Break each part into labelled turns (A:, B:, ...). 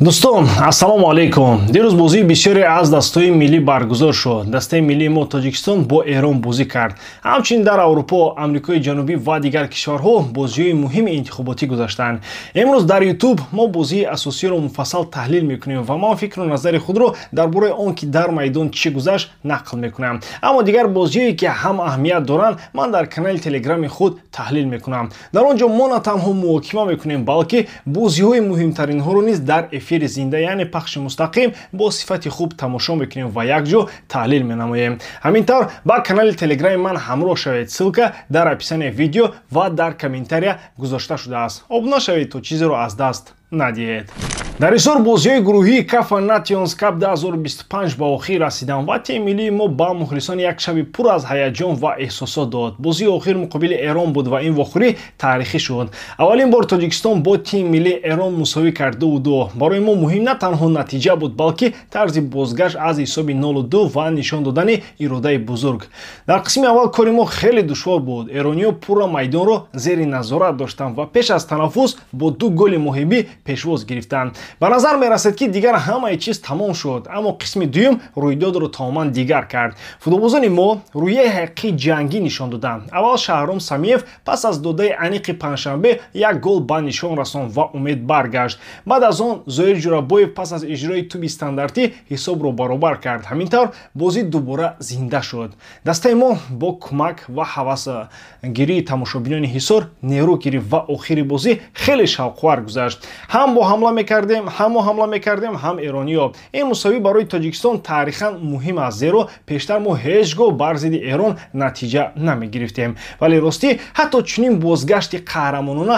A: Дӯстон, ассалому алайкум. Дирӯз бозии бисёре аз дастаҳои миллӣ баргузор шуд. Дастаи миллии мо, Тоҷикистон, бо Эрон бозӣ кард. Ҳамчунин дар Аврупо, Амрикои Ҷанубӣ ва дигар кишварҳо бозиҳои муҳими интихоботӣ гузаштанд. Имрӯз дар Ютуб мо бозии асосиро муфассал таҳлил мекунем ва ман фикру назари худро дар бораи он, ки дар майдон чӣ гузашт, нақл мекунам. Аммо дигар бозиҳое, ки ҳам аҳамият доранд, ман дар канали Телеграми худ таҳлил мекунам. Дар он ҷо мо на танҳо муҳокима мекунем, балки бозиҳои муҳимтаринҳоро низ дар эфири зинда, яъне пахши мустақим, бо сифати хуб тамошо мекунем ва якҷо таҳлил менамоем. Ҳамин тавр, ба канали Телеграми ман ҳамроҳ шавед. Ссылка дар описании видео ва дар комментария гузошта шудааст. Обуна шавед, то чизеро аз даст надиҳед. Дар Ҳисор бозиҳои гурӯҳии Кафа Nations Cup 2025 ба охир расиданд ва тими миллии мо ба мухлисон як шаби пур аз ҳаяҷон ва эҳсосот дод. Бозии охир муқобили Эрон буд ва ин вохӯрӣ таърихӣ шуд. Аввалин бор Тоҷикистон бо тими миллии Эрон мусовӣ кард, 2-2. Барои мо муҳим на танҳо натиҷа буд, балки тарзи бозгашт аз ҳисоби 0-2 ва нишон додани иродаи бузург. Дар қисми аввал кори мо хеле душвор буд. Эрониҳо пурра майдонро зери назорат доштанд ва пеш аз танаффус бо ду голи муҳибӣ пешвоз гирифтанд. Ба назар мерасад, ки дигар ҳамаи чиз тамом шуд, аммо қисми дуюм рӯйдодро тамоман дигар кард. Футболбозони мо рӯҳияи ҳақиқии ҷангӣ нишон доданд. Аввал Шаҳром Самиев пас аз додаи аниқи Панҷшанбе як гол ба нишон расонд ва умед баргашт. Баъд аз он Зоир Ҷурабоев пас аз иҷрои туби стандартӣ ҳисобро баробар кард. Ҳамин тавр бозӣ дубора зинда шуд. Дастаи мо бо кӯмак ва ҳавасгирии тамошобинони Ҳисор нерӯ гирифт ва охири бозӣ хеле шавқовар гузашт. Ҳам бо ҳамла мекардем, ҳам мо ҳамла мекардем, ҳам эрониё. Ин мусовӣ барои Тоҷикистон таърихан муҳим аст, зеро пештар мо ҳеҷ гоҳ бар зидди Эрон натиҷа намегирифтем. Вале ростӣ, ҳатто чунин бозгашти қаҳрамонона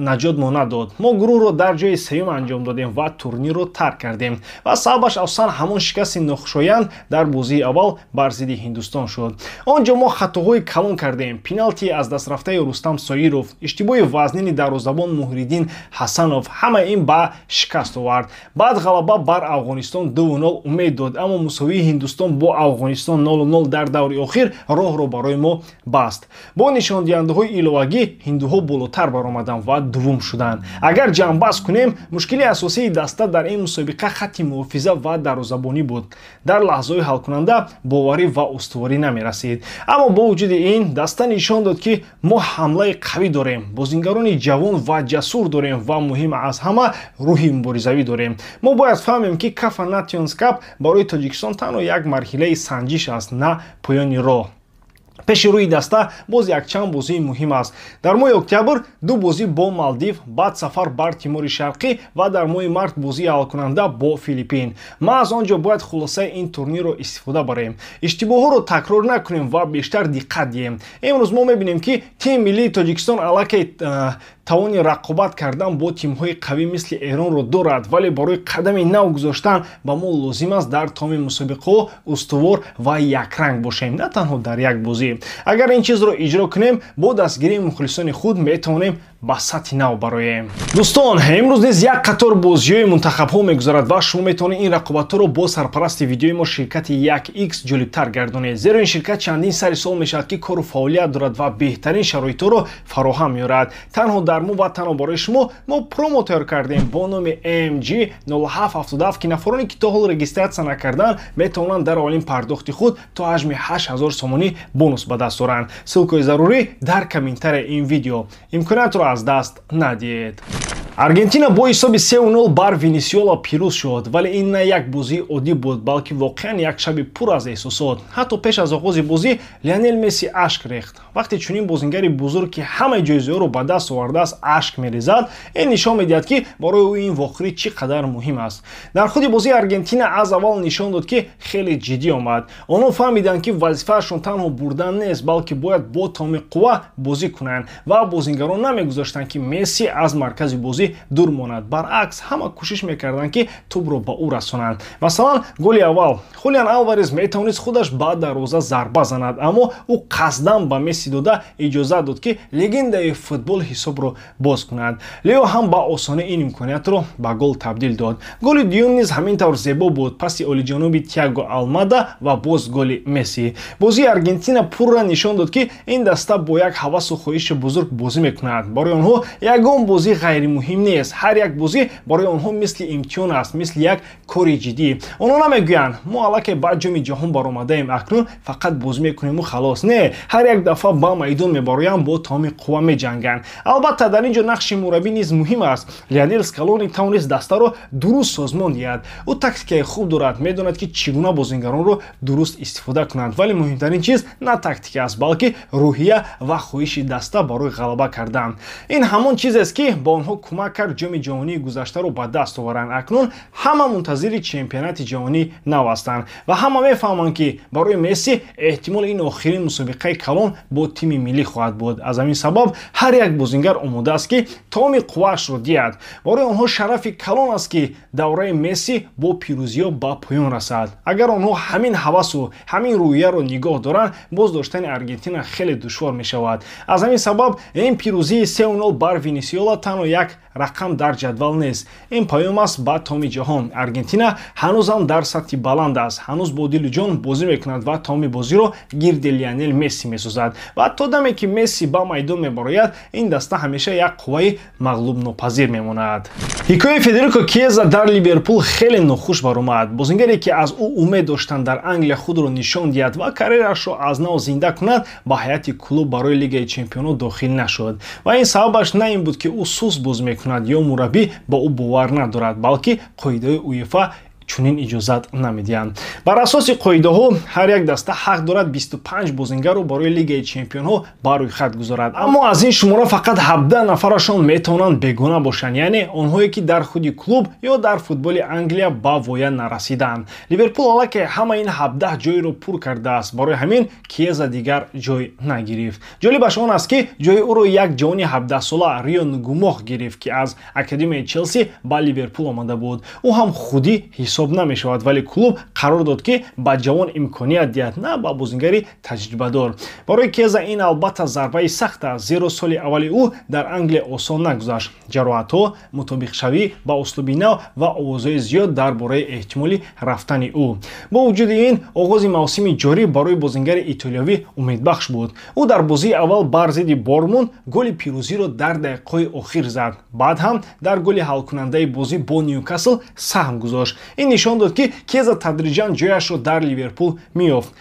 A: наҷот мо надод. Мо гурӯҳро дар ҷои сеюм анҷом додем ва турнирро тарк кардем ва сабабаш асосан ҳамон шикасти нохушоянд дар бозии аввал бар зидди Ҳиндустон шуд. Он ҷо мо хатоҳои калон кардем: пеналти аз дастрафтаи Рустам Соиров, иштибоҳи вазнини дарвозабон Муҳриддин Ҳасанов. Ҳамаи ин ба шикаст овард. Баъд ғалаба бар Афғонистон 2-0 умед дод, аммо мусовии Ҳиндустон бо Афғонистон 0-0 дар даври охир роҳро барои мо баст. Бо нишондиҳандаҳои иловагӣ ҳиндуҳо болотар баромаданд ва дуввум шуданд. Агар ҷамъбаст кунем, мушкили асосии даста дар ин мусобиқа хатти муҳофиза ва дарвозабонӣ буд. Дар лаҳзаҳои ҳалкунанда боварӣ ва устуворӣ намерасид. Аммо бо вуҷуди ин, даста нишон дод, ки мо ҳамлаи қавӣ дорем, бозингарони ҷавон ва ҷасур дорем ва муҳим аз ҳама, рӯҳи муборизавӣ дорем. Мо бояд фаҳмем, ки Кафа Nations Cup барои Тоҷикистон танҳо як марҳилаи санҷиш аст, на поёни роҳ. Пеши рӯи даста боз якчанд бозии муҳим аст. Дар моҳи октябр ду бозӣ бо Малдив, баъд сафар бар Тимори Шарқӣ ва дар моҳи март бозии ҳалкунанда бо Филиппин. Ма аз он ҷо бояд хулосаи ин турнирро истифода барем, иштибоҳҳоро такрор накунем ва бештар диққат диҳем. Имрӯз мо мебинем, ки тими миллии Тоҷикистон аллакай тавони рақобат кардан бо тимҳои қавӣ мисли Эронро дорад, вале барои қадами нав гузоштан ба мо лозим аст дар тамоми мусобиқаҳо устувор ва якранг бошем, на танҳо дар як бозӣ. Агар ин чизро иҷро кунем, бо дастгирии мухлисони худ метавонем ба сатҳи нав бароем. Дӯстон, имрӯз низ як қатор бозиҳои мунтахабҳо мегузарад ва шумо метавонед ин рақобатҳоро бо сарпарасти видеои мо, ширкати 1X, ҷолибтар гардонед, зеро ин ширкат чандин сари сол мешавад, ки кору фаъолият дорад ва беҳтарин шароитҳоро фароҳам меорад. Танҳо дар мо ва танҳо барои шумо мо промо тайёр кардем бо номи MG 0777, ки нафароне, ки то ҳол регистрация накардан, метавонанд дар аввалин пардохти худ то ҳаҷми 8000 сомонӣ бонус ба даст оранд. Ссылкаи зарурӣ дар комментарияи ин видео. Имкониятро аз даст надиҳед. Аргентина бо ҳисоби 3-0 бар Венесуэла пирӯз шуд, вале ин на як бозии оддӣ буд, балки воқеан як шаби пур аз эҳсосот. Ҳатто пеш аз оғози бозӣ Лионел Месси ашк рехт. Вақте чунин бозингари бузург, ки ҳамаи ҷоизаҳоро ба даст овардааст, ашк мерезад, ин нишон медиҳад, ки барои ӯ ин вохӯрӣ чӣ қадар муҳим аст. Дар худи бозӣ Аргентина аз аввал нишон дод, ки хеле ҷиддӣ омад. Онҳо фаҳмиданд, ки вазифаашон танҳо бурдан нест, балки бояд бо тамоми қувва бозӣ кунанд ва бозингарон намегузоштанд, ки Месси аз маркази бозӣ дур монад. Баръакс, ҳама кӯшиш мекарданд, ки тӯбро ба ӯ расонанд. Масалан, голи аввал: Хулиан Алварес метавонист худаш ба дарвоза зарба занад, аммо ӯ қасдан ба Месси дода, иҷозат дод, ки легендаи футбол ҳисобро боз кунад. Лео ҳам ба осонӣ ин имкониятро ба гол табдил дод. Голи дуюм низ ҳамин тавр зебо буд: паси олиҷаноби Тиаго Алмада ва боз голи Месси. Бозии Аргентина пурра нишон дод, ки ин даста бо як ҳавасу хоҳиши бузург бозӣ мекунад. Барои Барои онҳо ягон бозӣ ғайримуҳим нест. Ҳар як бозӣ барои онҳо мисли имтиҳон аст, мисли як кори ҷиддӣ. Онҳо намегӯянд мо аллакай ба ҷоми ҷаҳон баромадаем, акнун фақат бозӣ мекунему халос. Не, ҳар як дафъа ба майдон мебароянд, бо тамоми қувва меҷанганд. Албатта, дар ин ҷо нақши мураббӣ низ муҳим аст. Лионел Скалони тавонист дастаро дуруст созмон диҳад. Ӯ тактикаи хуб дорад, медонад, ки чӣ гуна бозингаронро дуруст истифода кунанд. Вале муҳимтарин чиз на тактика аст, балки рӯҳия ва хоҳиши даста барои ғалаба кардан. Ин ҳамон чизест, ки ба онҳо кӯмак кард ҷоми ҷаҳонии гузаштаро ба даст оваранд. Акнун ҳама мунтазири чемпионати ҷаҳонии нав ҳастанд ва ҳама мефаҳманд, ки барои Месси эҳтимол ин охирин мусобиқаи калон бо тими миллӣ хоҳад буд. Аз ҳамин сабаб ҳар як бозингар омода аст, ки тамоми қувваашро диҳад. Барои онҳо шарафи калон аст, ки давраи Месси бо пирӯзиҳо ба поён расад. Агар онҳо ҳамин ҳавасу ҳамин рӯҳияро нигоҳ доранд, боздоштани Аргентина хеле душвор мешавад. Аз ҳамин сабаб ин пирӯзии 3-0 бар Венесуэла танҳо як рақам дар ҷадвал нест. Ин паём аст ба тамоми ҷаҳон. Аргентина ҳанӯзам дар сатҳи баланд аст, ҳанӯз бо дилу ҷон бозӣ мекунад ва тамоми бозиро гирди Лионел Месси месозад. Ва то даме ки Месси ба майдон мебарояд, ин даста ҳамеша як қувваи мағлубнопазир мемонад. Ҳикояи Федерико Кьеза дар Ливерпул хеле нохуш баромад. Бозингаре, ки аз ӯ умед доштанд дар Англия худро нишон диҳад ва карьерашро аз нав зинда кунад, ба ҳайати клуб барои Лигаи чемпионот дохил нашуд. Ва ин сабабаш на ин буд, ки ӯ суст бозӣ мекунад ё мураббӣ ба ӯ бовар надорад, балки қоидаҳои УЕФА чунин иҷозат намедиҳанд. Бар асоси қоидаҳо ҳар як даста ҳақ дорад 25 бозингарро барои Лигаи чемпионҳо ба рӯйхат гузорад, аммо аз ин шумора фақат 17 нафарашон метавонанд бегона бошанд, яъне онҳое, ки дар худи клуб ё дар футболи Англия ба воя нарасиданд. Ливерпул аллакай ҳама ин 17 ҷойро пур кардааст, барои ҳамин Кьеза дигар ҷой нагирифт. Ҷолибаш он аст, ки ҷои ӯро як ҷавони 17сола Рио Нгумох гирифт, ки аз академияи Челси ба Ливерпул омада буд. Ӯ ҳам худӣ ҳисоб намешавад, вале клуб қарор дод, ки ба ҷавон имконият диҳад, на ба бозингари таҷрибадор. Барои Кеза ин албатта зарбаи сахт аст, зеро соли аввали ӯ дар Англия осон нагузашт. Ҷароҳатҳо, мутобиқшавӣ ба услуби нав ва овозҳои зиёд дар бораи эҳтимоли рафтани ӯ. Бо вуҷуди ин, оғози мавсими ҷорӣ барои бозингари итолиёвӣ умедбахш буд. Ӯ дар бозии аввал бар зидди Бормунд голи пирӯзиро дар дақиқаҳои охир зад, баъд ҳам дар голи ҳалкунандаи бозӣ бо Ньюкасл саҳм гузошт. Ин нишон дод, ки Кеза тадриҷан ҷояшро дар Ливерпул меёфт.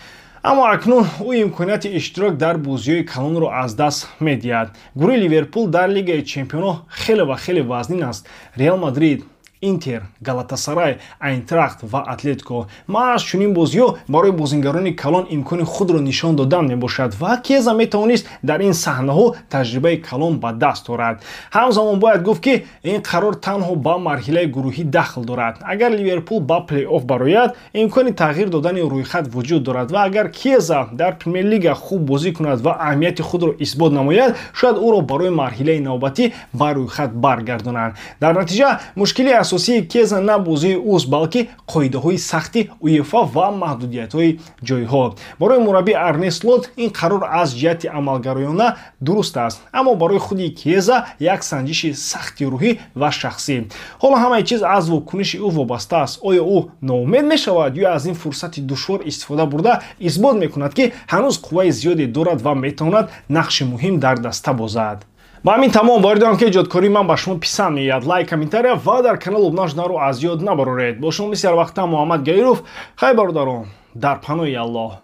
A: Аммо акнун ӯ имконияти иштирок дар бозиҳои калонро аз даст медиҳад. Гурӯҳи Ливерпул дар Лигаи чемпионҳо хеле ва хеле вазнин аст: Реал Мадрид, Интер, Галатасарай, Айнтрахт ва Атлетико. Маҳз чунин бозиҳо барои бозингарони калон имкони худро нишон додан мебошад ва Кеза метавонист дар ин саҳнаҳо таҷрибаи калон ба даст орад. Ҳамзамон бояд гуфт, ки ин қарор танҳо ба марҳилаи гурӯҳӣ дахл дорад. Агар Ливерпул ба плей-офф барояд, имкони тағйир додани рӯйхат вуҷуд дорад ва агар Кеза дар Премер-лига хуб бозӣ кунад ва аҳамияти худро исбот намояд, шояд ӯро барои марҳилаи навбатӣ ба рӯйхат баргардонанд. Дар натиҷа мушкили асосии Кеза на бозии ӯст, балки қоидаҳои сахти УЕФА ва маҳдудиятҳои ҷойҳо. Барои мураббӣ Арне Слот ин қарор аз ҷиҳати амалгароёна дуруст аст, аммо барои худи Кеза як санҷиши сахти рӯҳӣ ва шахсӣ. Ҳоло ҳамаи чиз аз вокуниши ӯ вобаста аст. Оё ӯ ноумед мешавад ё аз ин фурсати душвор истифода бурда исбот мекунад, ки ҳанӯз қувваи зиёде дорад ва метавонад нақши муҳим дар даста бозад? Ба ҳамин тамом. Боварӣ дорам, ки эҷодкории ман ба шумо писанд меояд. Лайк, комментария ва дар канал обуна шуданро аз ёд набароред. Бо шумо мисли ҳар вақта Муҳаммад Гаиров. Хайр, бародарон, дар паноҳи Аллоҳ.